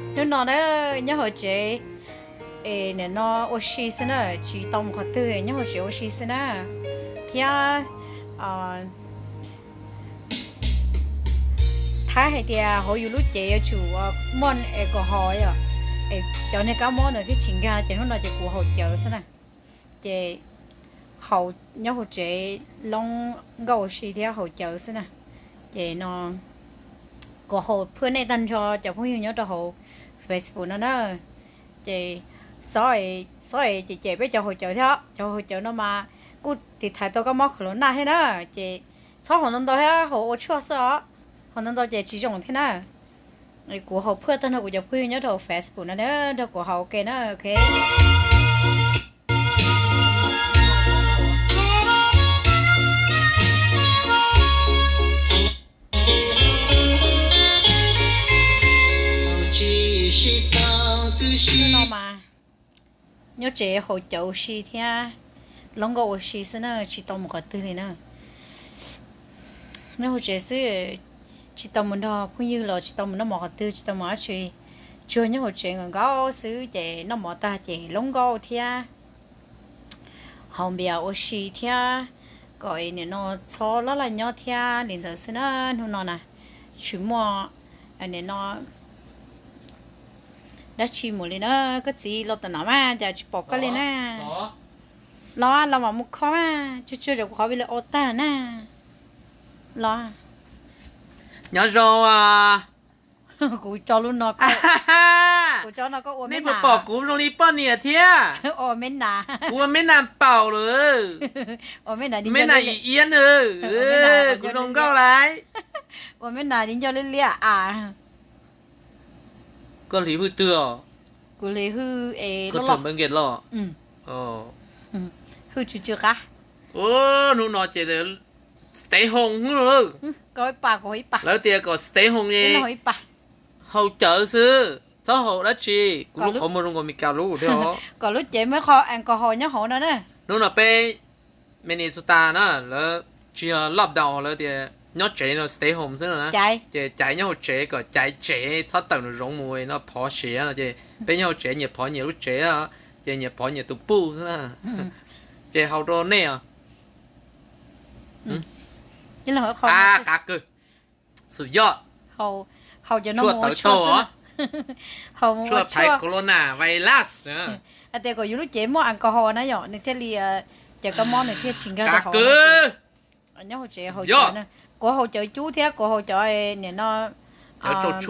Hnub no na, nyob hauv tsev, es nim no ua si xwb na, tsis tau mus qhov twg, nyob hauv tsev ua si xwb na. Thiab thaum hais tias hauv yus lub cev yuav tsum muaj alcohol yom, es cov niag kab mob ntawd thiaj tsis nkag, ces hnub no ces kuv haus cawv xwb na. Ces haus, nyob hauv tsev loob nkauj ua si thiab haus cawv xwb na. Ces no kuv haus phuaj nej tag nrho cov phooj ywg nyob rau hauv Facebook no na. Ces xob, xob es cem cem peb cov haus cawv thiab, cov haus cawv no mas kuj tiv thaiv tau kab mob corona thiab na. Ces txhob haus ntau ntau thiab, haus ua tshuaj xwb os. Haus ntau ntau ces tsis zoo thiab na. Kuv haus phuaj tag nrho kuv cov phooj ywg nyob rau Facebook no na, nrog kuv haus ua ke na, ok. Hnub no mas nyob tsev haus cawv ua si thiab loob nkauj ua si xwb na, tsis tau mus qhov twg li na. Nyob hauv tsev xwb, tsis tau mus nrog phooj ywg los tsis tau mus noj mov qhov twg, tsis tau mus dab tsi, tsuas nyob hauv tsev nkaus nkaus xwb ces noj mov tag ces loob nkauj thiab haus npias ua si thiab kom nim no txhob laj laj nyob thiab li ntawd xwb na. Hnub no na tsis muaj nim no dab tsi mus li na. Koj txiv los tom no mas cas tsis pom koj li na? Los, los mas mus kho mas, tsuag tsuag rau kuv qhov video tag na. Los, nyob zoo. Kuv tso lub no, kuv tso no koj ua me nas. Nej puas pom kuv zoo li poj niam thiab? Ua me nas. Kuv ua me nas paum lawm. Ua me nas, me nas ib iab na. Kuv zoo nkauj lawm. Ua me nas di ncauj liab liab a. Koj hliv hwj twg os? Kuv hliv hwj es loj loj. Hwj tsw tsw qab. Hnub no ces stay home lawm. Lawv tias kom stay home ne, haus cawv xwb, txhob haus dab tsi. Kuv lub qhov muag zoo nkaus Meskas lub thiab os. Kom lub cev muaj qhov alcohol nyob hauv no na. Hnub no peb Minnesota na, lawv tsis yog lockdown, lawv tias nyob tsev no, stay home xwb no na. Ces caiv nyob hauv tsev kom caiv tsev, txhob tawm nraum zoov mus no phov siav no ces peb nyob hauv tsev nyias phov nyias lub tsev, ces nyias phov nyias tus puj xwb na. Ces haus rau nej os. Qab kawg. Xum yoj. Haus cov no mus ua tshuaj xwb. Tshuaj thaiv corona virus. Hais tias kom yus lub cev muaj alcohol na yom, nws thiaj li, cov kab mob nws thiaj tsis nkag rau hauv. Nyob hauv tsev haus cawv na. Kuv haus cawv cub thiab kuv haus cov nim no, cawv